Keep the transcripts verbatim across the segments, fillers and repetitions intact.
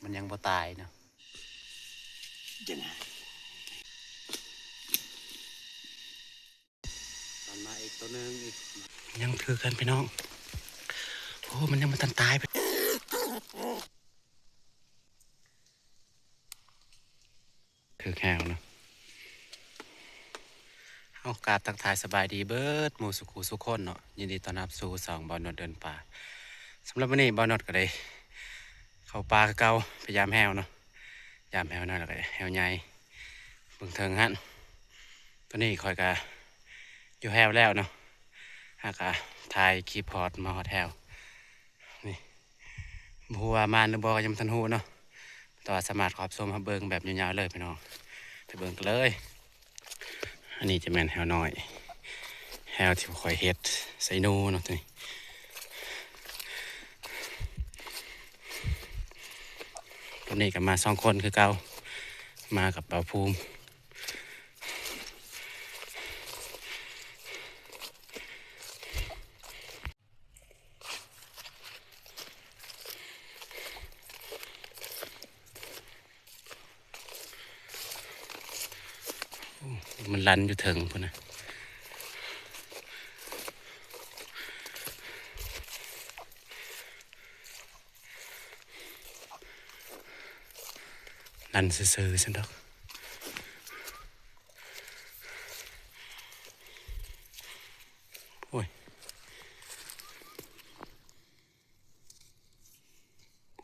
มันยังบ่ตายเนาะ เดี๋ยวนะ ตอนมาอีกตัวหนึ่งอีก ยังถือกันพี่น้อง โอ้ มันยังบ่ทันตาย ถือแฮวเนาะ เอากราบทักทายสบายดีเบิดหมู่สุขูสุคนเนาะ ยินดีต้อนรับสู่ช่องบ่าวนวดเดินป่า สำหรับมื้อนี้บ่าวนวดก็ได้เข้าป่าคือเก่า ไปยามแฮวเนาะ ยามแฮวนั่นแล้วก็แฮวใหญ่ เบิ่งเทิงหั่น ตอนนี้ข้อยก็อยู่แฮวแล้วเนาะ หากะถ่ายคลิปฮอดมาฮอดแฮว นี่ บ่ฮู้ว่ามานหรือบ่ก็ยังบ่ทันฮู้เนาะ แต่ว่าสามารถรับชมรับเบิ่งแบบยาวๆเลยพี่น้อง ไปเบิ่งกันเลย อันนี้จะแม่นแฮวน้อย แฮวที่ข้อยเฮ็ดใส่หนูเนาะ ตัวนี้ ตัวนี้ก็มาสองคนคือเก่า มากับบ่าวภูมิ มันลันอยู่เทิงพุ้นนะ ลันซื่อๆซั่นดอก โอ้ย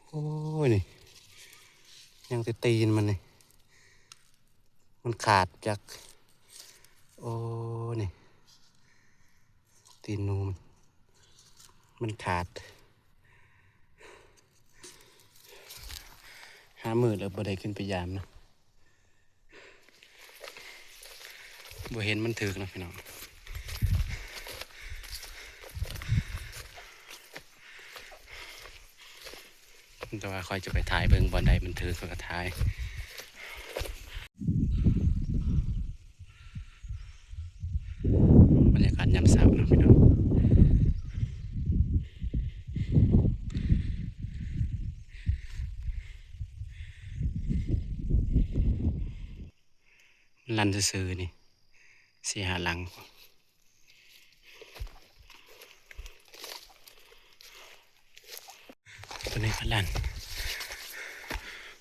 โอ้ย นี่ ยังแต่ตีนมันนี่ มันขาดจาก โอ้ นี่ ตีนหนูมัน มันขาด หามื้อแล้วบ่ได้ขึ้นไปยามเนาะ บ่เห็นมันถืกเนาะพี่น้อง แต่ว่าข้อยจะไปถ่ายเบิ่งบ่อนใดมันถืกข้อยก็ถ่าย บรรยากาศยามเช้าเนาะพี่น้อง ลันซื่อๆนี่ สี่ห้าหลัง ตัวนี้ก็ลัน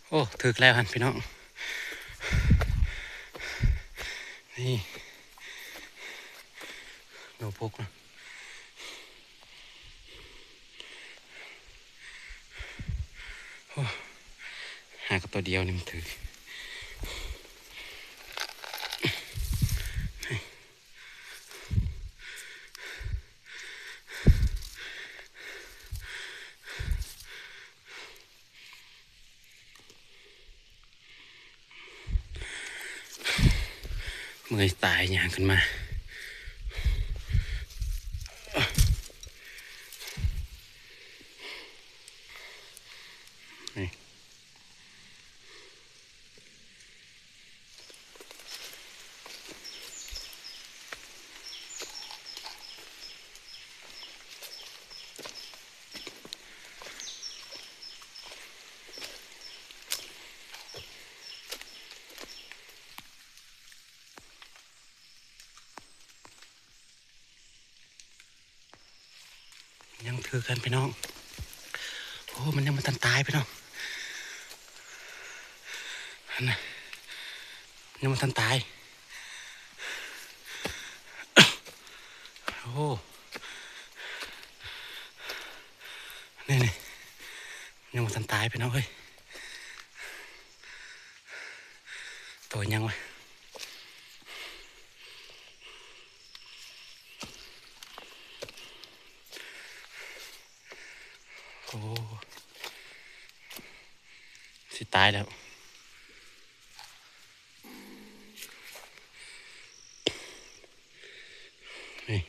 โอ้ ถืกแล้วหั่นพี่น้อง นี่ หนูพุกเนาะ โอ้ หากับตัวเดียวนี่มันถืก เมื่อยตายย่างขึ้นมา นี่ ยังถืกกันพี่น้อง โอ้ มันยังบ่ทันตายพี่น้อง นั่นน่ะ ยังบ่ทันตาย โอ้ นี่ๆ ยังบ่ทันตายพี่น้องเอ้ย ตัวยังวะ โอ้ สิตายแล้ว นี่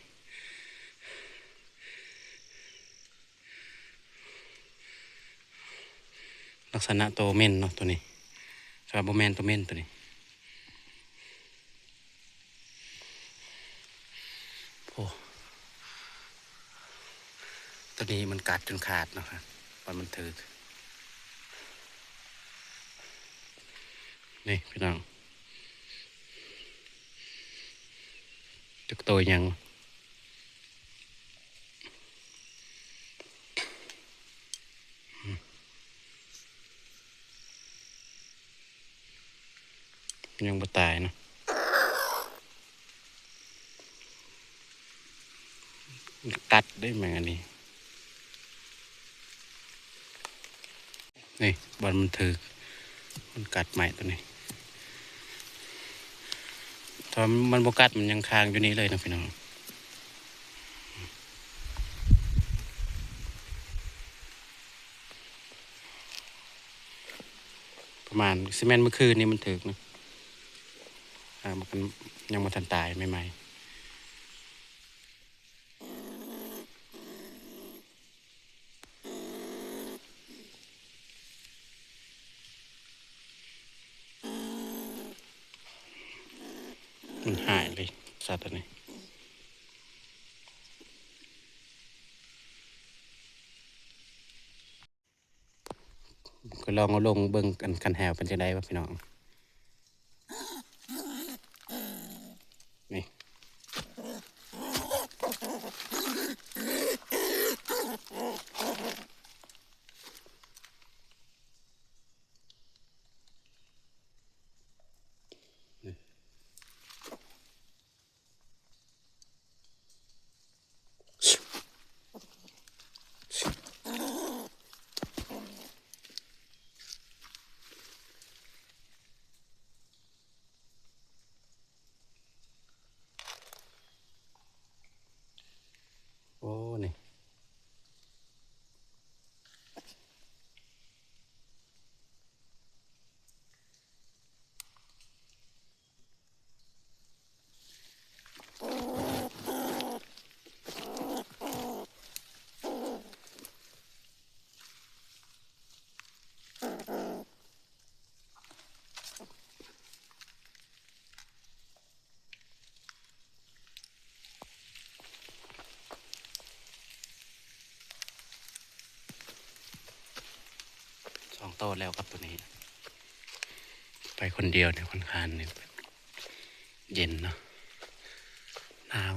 ลักษณะตัวเม่นเนาะตัวนี้ แต่ว่าบ่แม่นตัวเม่นตัวนี้ โอ้ ตัวนี้มันกัดจนขาดเนาะครับ ว่ามันถืก นี่พี่น้อง จักโตยัง ยังบ่ตายเนาะ กัดได้แมงอันนี้ นี่บอลมันถือ มันกัดไม้ตัวนี้ ถ้ามันบ่กัดมันยังค้างอยู่นี่เลยนะพี่น้อง ประมาณ สิแม่นเมื่อคืนนี้มันถือนะ อ่า มันยังบ่ทันตายใหม่ๆ มันหายเลย สัตว์ตัวนี้ ก็ลองเอาลงเบิ่งกัน คันแหวเป็นจังได๋วะพี่น้อง นี่ โอ้ นี่ สองโตแล้วครับตัวนี้ ไปคนเดียวเนี่ยค่อนข้างเนี่ย เย็นเนาะ หนาว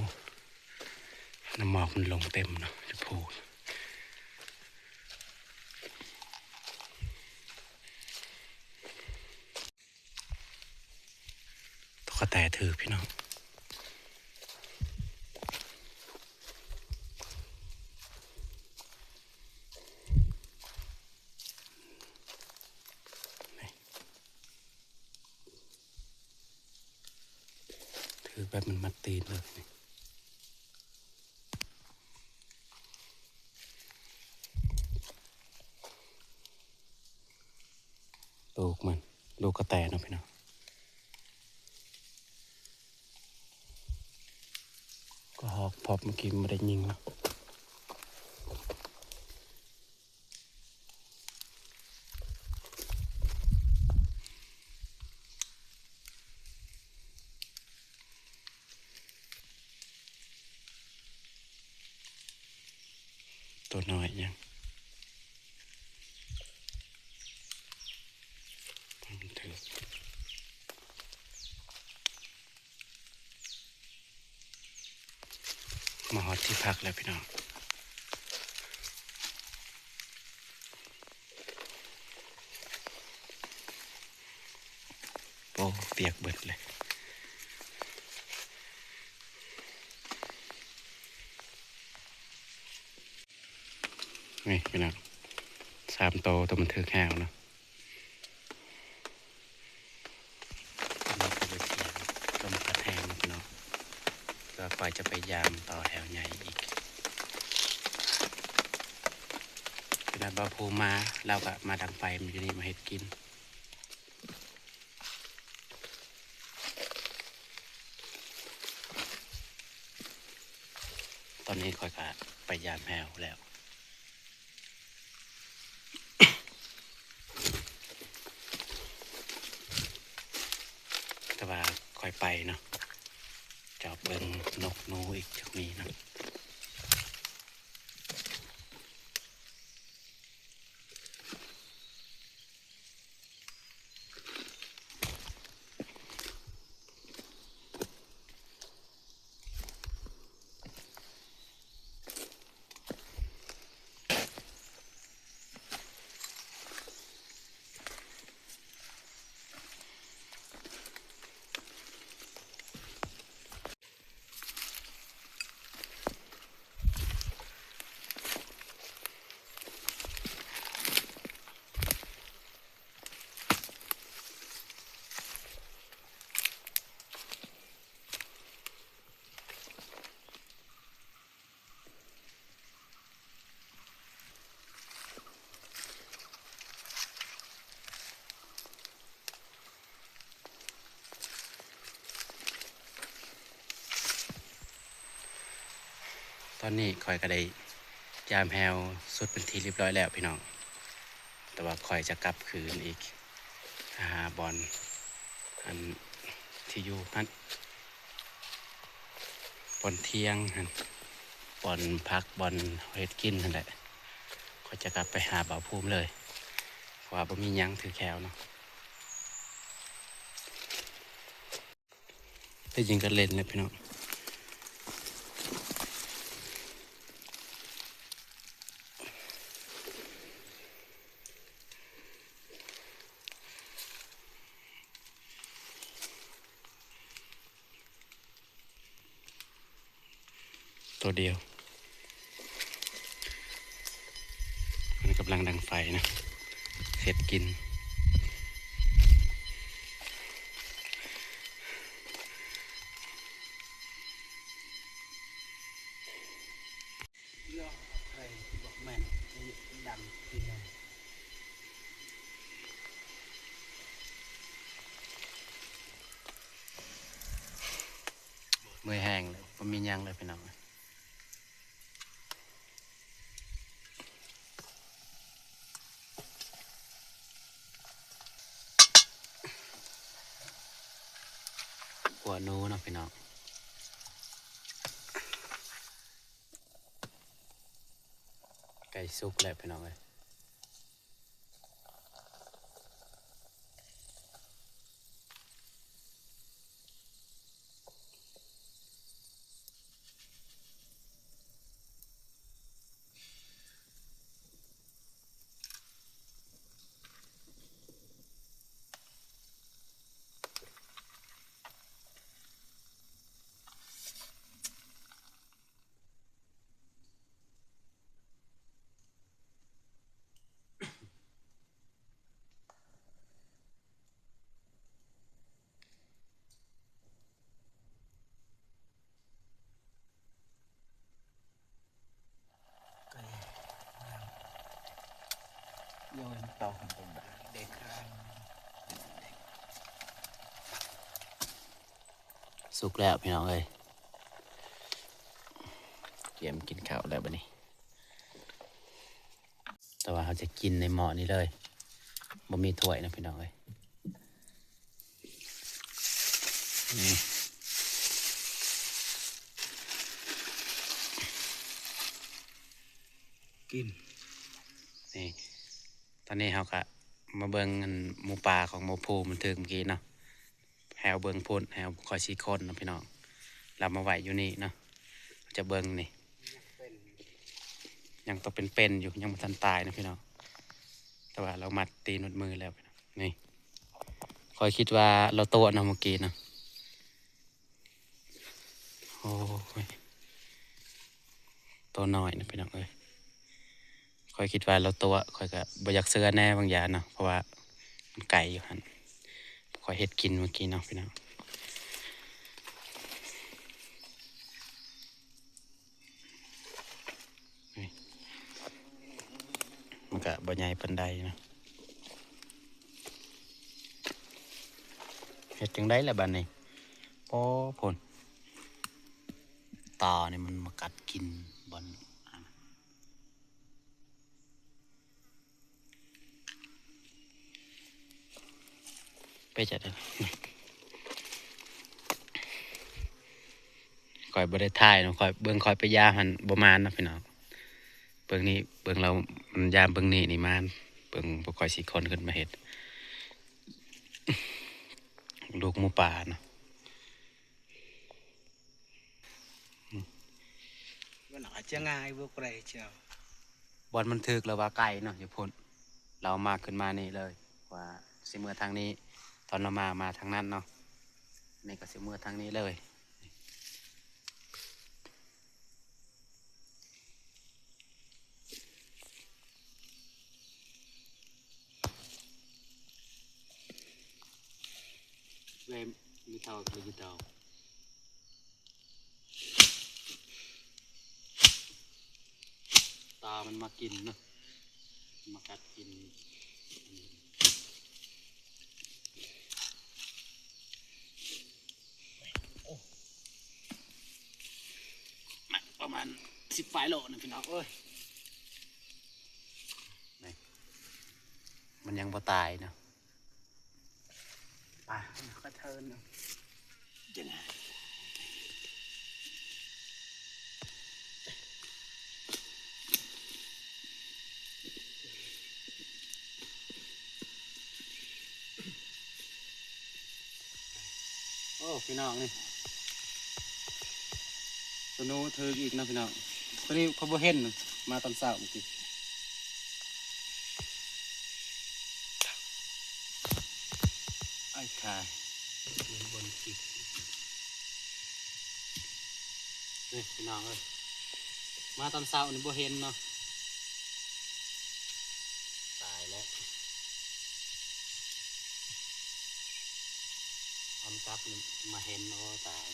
น้ำหมอกมันลงเต็มเนาะ จะพูด ตุ๊กแตถือพี่น้อง ถือแบบมันมัดตีนเลยนี่ ลูกมัน ลูกกระแตเนาะพี่น้อง ก็ฮอกพอบเมื่อกี้ไม่ได้ยิงเนาะ ตัวน้อยยัง มาฮอดที่พักแล้วพี่น้อง โอ้ เปียกเบิดเลย นี่พี่น้อง สามโต ตัวมันถือแหวเนาะ อันนี้ก็ไปเที่ยวต้มผัดแห้งเนาะพี่น้อง ก็คอยจะไปยามต่อแหวใหญ่อีก ขนาดบ่าวภูมา เราก็มาดังไฟมันอยู่นี่มาเฮ็ดกิน ตอนนี้คอยก็ไปยามแหวแล้ว แต่ว่าคอยไปเนาะ จอบเบิ่งนกหนูอีกจักมีเนาะ. ตอนนี้ข้อยก็ได้ยามแฮวสุดเป็นที่เรียบร้อยแล้วพี่น้อง แต่ว่าข้อยจะกลับคืนอีก หาบ่อน อันที่อยู่หั่น บ่อนเที่ยงหั่น บ่อนพัก บ่อนเฮ็ดกินหั่นแหละ ข้อยจะกลับไปหาบ่าวภูมิเลย เพราะว่าบ่มีหยังถือแควเนาะ ไปยิงกันเล่นเลยพี่น้อง ตัวเดียว มันกำลังดังไฟนะ เสร็จกิน เมื่อยแฮงเลย บ่มีหยังเลยพี่น้อง ขั่วหนูเนาะพี่น้อง ใกล้สุกแล้วพี่น้องเอ้ย สุกแล้วพี่น้องเอ้ย เตรียมกินข้าวแล้วบัดนี้ แต่ว่าเราจะกินในหม้อนี้เลย บ่มีถ้วยนะพี่น้องเอ้ย นี่ กิน นี่ ตอนนี้เราก็มาเบิ่งอันหมูป่าของหมอภูมิมันถืกเมื่อกี้เนาะ แฮวเบิ่งพุ้น แฮวข้อยสี่คนเนาะพี่น้อง เรามาไว้อยู่นี่เนาะ จะเบิ่งนี่ ยังตัวเป็นๆอยู่ ยังบ่ทันตายนะพี่น้อง แต่ว่าเรามัดตีนมัดมือแล้วพี่น้อง นี่ ข้อยคิดว่าเราตัวเนาะเมื่อกี้เนาะ โอ้ย ตัวน้อยนะพี่น้องเอ้ย ข้อยคิดว่าเราตัว ข้อยก็บ่อยากเชื่อแน่บางอย่างเนาะ เพราะว่ามันไกลอยู่หั่น ข้อยเฮ็ดกินเมื่อกี้เนาะพี่น้อง นี่ มันก็บ่ใหญ่ปานใดเนาะ เฮ็ดจั่งใด๋ล่ะบัดนี้ โอ้ พุ้น ต่อนี่มันมากัดกินบ่อน ไปจัดเลย ข้อยบ่ได้ถ่ายเนาะ ข้อยเบิ่งข้อยไปยามหั่นบ่มานเนาะพี่น้อง เบิ่งนี่ เบิ่งเรา มันยามเบิ่งนี่นี่มาน เบิ่งพวกข้อยสี่คนขึ้นมาเฮ็ด ลูกหมูป่าเนาะ มันอาจจะง่ายบ่ไกลเจ้า บ่อนมันถืกแล้วว่าไกลเนาะ อยู่พุ้น เรามาขึ้นมานี่เลย ว่าสิเมือทางนี้ ตอนเรามา มาทางนั้นเนาะ นี่ก็สิเมือทางนี้เลย เว้ย มีเท่า มีเท่า ตามันมากินเนาะ มากัดกิน โอ้ หนักประมาณ สิบปลายโลนะพี่น้องเอ้ย นี่ มันยังบ่ตายเนาะ ไป ก็เทินเนาะ จังไง โอ้ พี่น้องนี่ ตัวโน้ถืออีกเนาะพี่น้อง ตัวนี้เขาบ่เห็น มาตอนเช้าเมื่อกี้ ไอ้ขาย บนอีก นี่พี่น้องเอ้ย มาตอนเช้านี่บ่เห็นเนาะ ตายแล้ว ออนกลับนี่มาเห็น โอ้ ตาย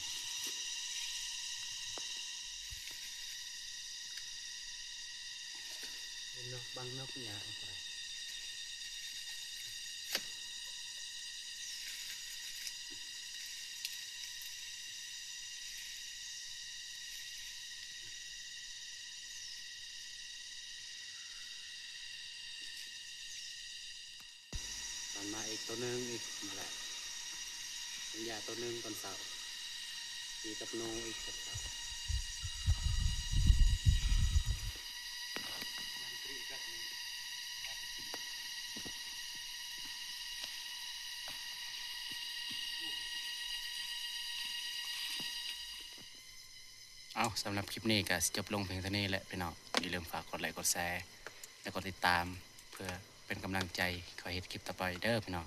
เห็นนก บังนกเนี่ย ตอนมาอีกตัวหนึ่งอีกมาแล้ว สัญญาตัวหนึ่งตอนเช้า อีกกับโนอีกกับเช้า เอา สำหรับคลิปนี้ก็สิจบลงเพียงเท่านี้แหละพี่น้อง อย่าลืมฝากกดไลค์กดแชร์ และกดติดตาม เพื่อเป็นกำลังใจขอเฮ็ดคลิปต่อไปเด้อพี่น้อง